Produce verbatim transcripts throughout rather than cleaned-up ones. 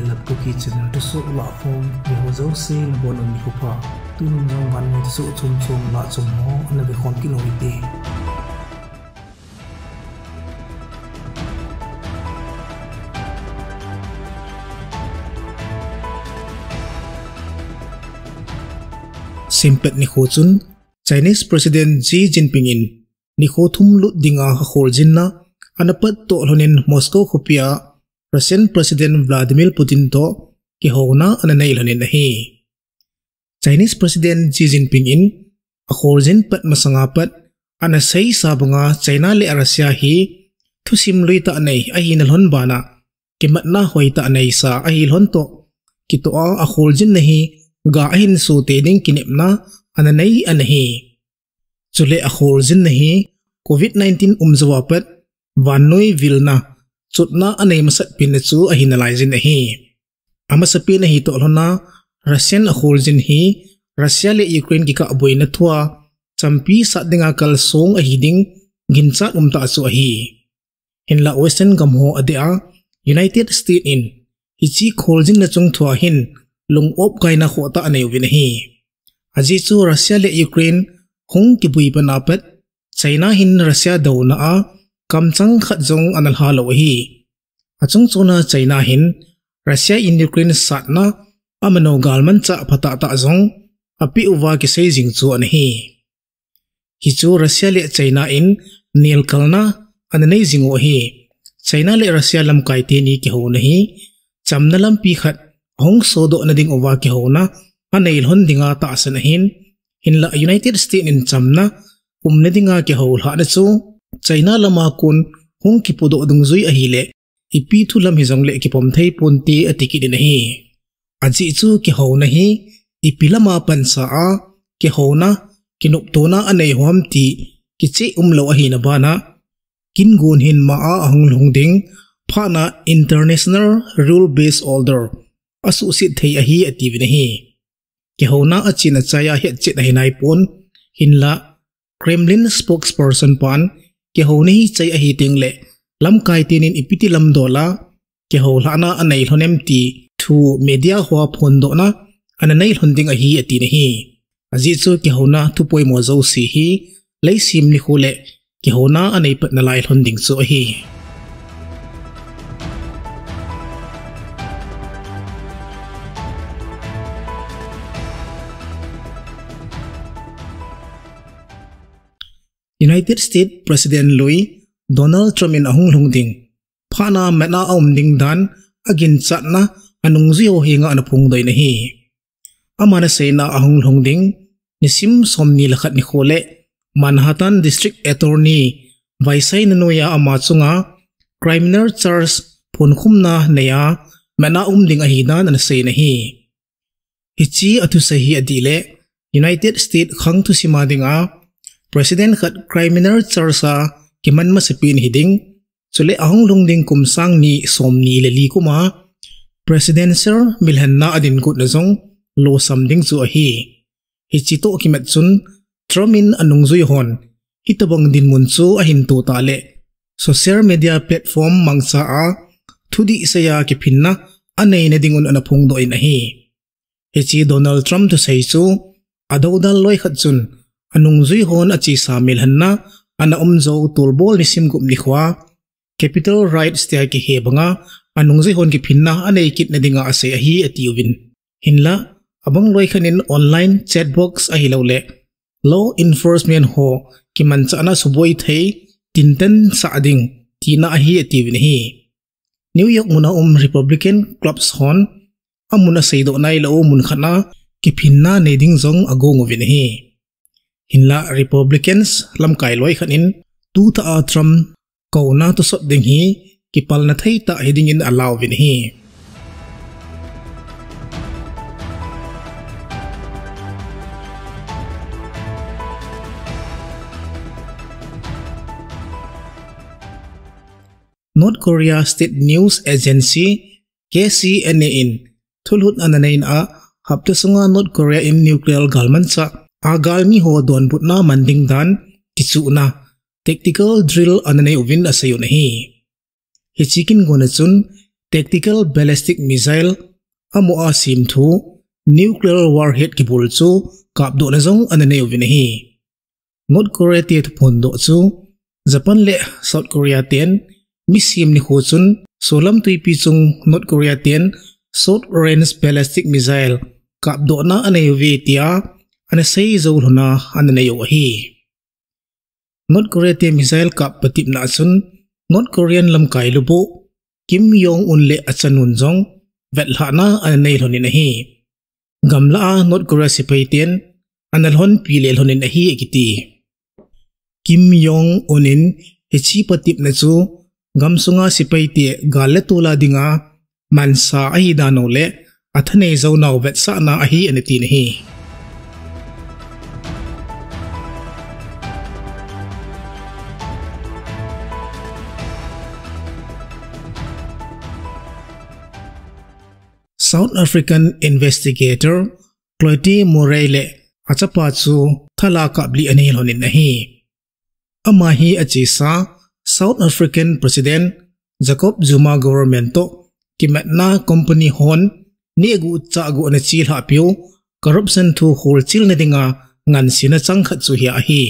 Lat Kuki channel thusoh lahkhom, miho jouse nabonun nikho pha. Tunin jong vannoi thusoh chomchom lahchom ho ana vekhom kit u hite. Sempet nikho chun Chinese President Xi Jinping in nikho thum lut dinga akholjinna ana pattoh lhonin Moscow khopia Russian President Vladimir Putin toh kihouna ana nei lhonin ahi. Chinese President Xi Jinping in akholjin pat masanga pat ana seisa banga China le Russia hi thusim lui tah nei ahina lhon bana kimatna hoi tah neisa ahi lhon toh kitoh a akholjinna hi ga ahin soh tei ding kinepna ana nei ana hi. Chule akholjinna hi covid nineteen um jouva pat vannoi vilna chotna anei masat penna chu ahi nalaijin ahi. Amasapen ahi toh lhona Russian akholjin hi Russia le Ukraine kikah boina thua champi sat dinga kalsong ahi ding ginchat umtah chu ahi. Hinla Western gam ho adeh a United States in hiche kholjinna chungthua hin lung-op kaina khohtah anei uvin ahi. Ajeh chu Russia le Ukraine hung kibui pat a pat China hin Russia douna a kamchang khat jong ana lha lou ahi. Achungchona China hin Russia in Ukraine satna amano galmanchah phatah tah jong apeh uva kisei jing chu ana hi. Hichu Russia le China in nelkalna ana nei jing u ahi. China le Russia lamkai teni kihouna hi chamna lampi khat ahung sodoh nading uva kihouna anei lhon dinga tahsan ahin, hinla United States in chamna umna dinga kihoulhahna chu China lama kon hung kipodoh dungjui ahile ipi thu lam hijongle kipom thei ponte ati kit in ahi. Ajeh chu kihouna hi ipi lama pansa a kihouna kinoptona anei u ham ti kicheh umlou ahina bana kin gon hin ma a ahung lhung ding phatna international rule based order asuhset thei ahi atiuvin ahi. Kihouna achin achai a hetchet ahi naipon, hinla Kremlin spokesperson pan kihouna hi chai ahi tengle lamkai tenin ipiti lamdol a kihoulhahna anei lhon em ti thu media hoa phondohna ana nei lhon ding ahi atin ahi. Ajeh chu kihouna thu poimo jouse hi leiset nikho le kihouna anei patna lai lhon ding chu ahi. United States President lui Donald Trump in ahung lhung ding phatna matna aum ding dan aginchatna anungjui ho henga ana phongdoh in ahi. Aman aseina ahung lhung ding nisim somni le khat nikho le Manhattan District Attorney vaisaina noiya ama chunga criminal charge phonkhumna neiya matna um ding ahi dan ana seiyin ahi. Hiche athusei hi adih le United States khang thusima dinga President khat criminal charge a kiman masapen hiding, chule ahung lhung ding kum sang ni somni le li kuma presidential milhenna adingkutna jong losam ding chu ahi. Hiche toh kimat chun Trump in anungjui hon hitobang dinmun chu ahin to tah le social media platform mangcha a thudih seiya kiphinna aneina dingun ana phongdoh in ahi. Hiche Donald Trump thusei chu adoudal loi khat chun anungjui hon achesa milhenna ana umjou tolbol nisim gup nikhoa capital rights tia kihe banga anungjui hon kiphinna anei kitna dinga asei ahi atiuvin. Hinla abang loi khat in online chat box ahiloule law enforcement ho kimanchahna suboi thei tintan sah ding tina ahi atiuvin ahi. New York muna um Republican clubs hon amun aseidoh nailou mun khat a kiphinna nei ding jong agong uvin ahi. Hinla Republicans lamkai loi khat in tutah a Trump kouna tosot ding hi kipalna theitah hidingin alauvin ahi. North Korea State News Agency, K C N A in thulhut ana neina a, hapta sunga North Korea in nuclear galmanchah a galmi ho donbutna man ding dan kichuhna tactical drill ana nei uvin aseiyu ahi. Hiche kingona chun tactical ballistic missile, amaho a semthu nuclear warhead kibol chu kapdohna jong ana nei uvin ahi. North Korea te thuphondoh chu Japan le South Korea ten misem nikho chun Solam Twipi chung North Korea ten short range ballistic missile kapdohna anei uve tia ana sei jou lhona ana nei u ahi. North Korea te missile kap patepna chun North Korean lamkai lubuh Kim Jong Un le achanun jong vetlhahna ana nei lhonin ahi. Gamlah a North Korea sepai ten ana lhonpi le lhonin ahi akiti. Kim Jong Un in hiche patepna chu gamsunga sepai te gal le tol a dinga mansa ahi dan u le athanei jou nau vetsahna ahi ana tin ahi. South African investigator Cloete Murray le achapa chu thala kaplih anei lhonin ahi. Ama hi achesa South African President Jacob Zuma government toh kimatna company hon nehguh chahguh ana chelhahpiu corruption thu kholchilna dinga ngansena chang khat chu hi ahi.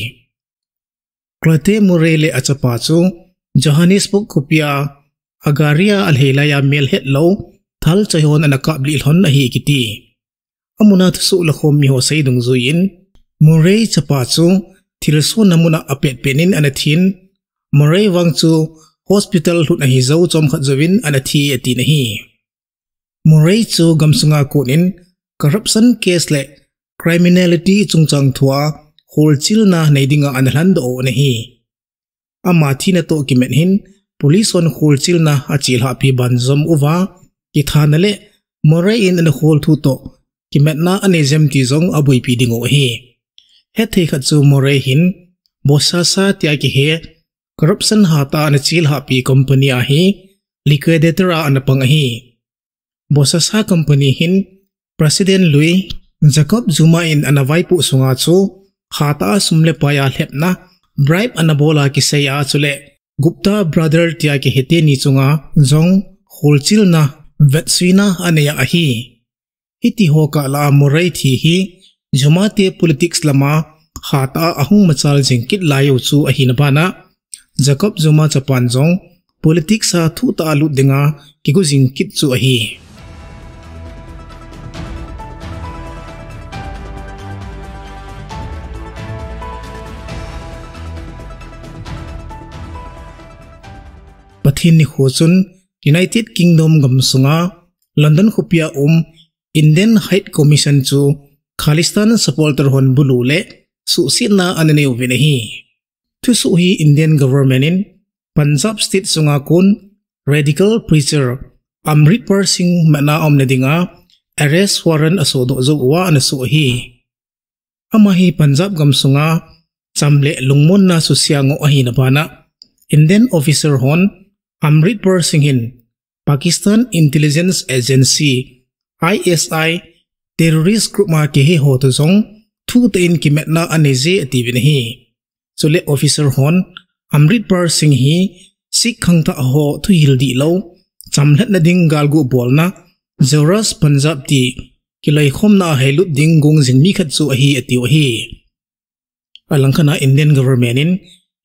Cloete Murray le achapa chu Johannesburg khopia agari a alhei laiya melhetlou thalchoi hon ana kaplih lhon ahi kiti. Amuna thusoh lakhom miho sei dungjuiyin Murray chapa chu thilsohna muna apetpet in ana thin, Murray vang chu hospital lhut ahi jou chomkhat jouvin ana thi atin ahi. Murray chu gamsunga konin corruption case le criminality chungchang thua kholchilna nei dinga ana lhandoh u ana hi. Ama thina toh kimat hin police hon kholchilna achelhahpi banjom uva kithana le Murray in ana kholthu toh kimatna anei jem ti jong aboipi dingu ahi. Hetthei khat chu Murray hin Bosasa tia kihe corruption hatah a ana chelhahpi company a hi liquidator a ana pang ahi. Bosasa company hin President lui Jacob Zuma in ana vaipoh sunga chu hatah a sum le pai a lhepna, bribe, ana bol a kisei a chule Gupta brother tia kihe teni chunga jong kholchilna vetsuina anei a ahi. Hitiho kah lah a Murray thi hi Zuma te politics lama hatah a ahung machal jing kit lai u chu ahina bana Jacob Zuma chapan jong politics a thuhtah a lut dinga kigo jing kit chu ahi. Pathen nikho chun United Kingdom gamsunga London khopia um Indian High Commission chu Khalistan supporter hon bulu le suhsetna ana nei uvin ahi. Thusoh hi Indian government in Punjab state sunga kon radical preacher Amritpal Singh matna umna dinga arrest warrant asohdoh jou uva ana soh ahi. Ama hi Punjab gamsunga cham le lungmonna susia ngoh ahina bana Indian officer hon Amritpal Singh hin Pakistan Intelligence Agency, I S I, terrorist group a kihe ho toh jong thuhtah in kimatna anei je atiuvin ahi. Chule officer hon Amritpal Singh hi Sikh khangthah ho thuhil dihlou, chamlhatna ding galgu bolna, Jorash Punjab ti kiloikhomna a heilut ding gong jing mi khat chu ahi atiu ahi. Alangkhat a Indian government in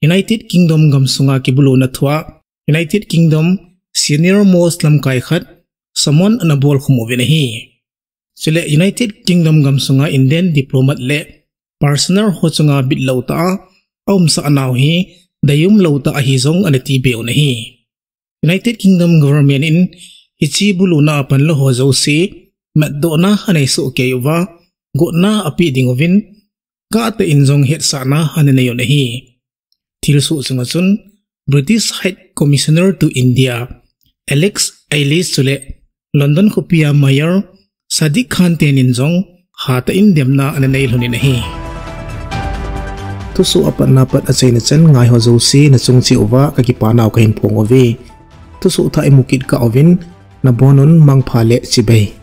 United Kingdom gamsunga kibuluna thua United Kingdom senior most lamkai khat summon ana bolkhum uvin ahi. Chule United Kingdom gamsunga Indian diplomat le personnel ho chunga bitlou tah a aumsah nau hi deium lou tah ahi jong ana tibe un ahi. United Kingdom government in hiche buluna a panla ho jouse matdohna anei sohkei uva, gotna apeh ding uvin, kahtah in jong hetsahna ana nei un ahi. Thilsoh chunga chun British High Commissioner to India, Alex Aylesbury chule London khopia Mayor Sadiq Khan tenin jong hatah in demna ana nei lhonin ahi. Thusoh apatna pat achaina chan ngaiho jouse nachung cheh uva kakipanau kahin phong uve. Thusoh thah imu kit kah uvin, nabonun mangpha le chibai.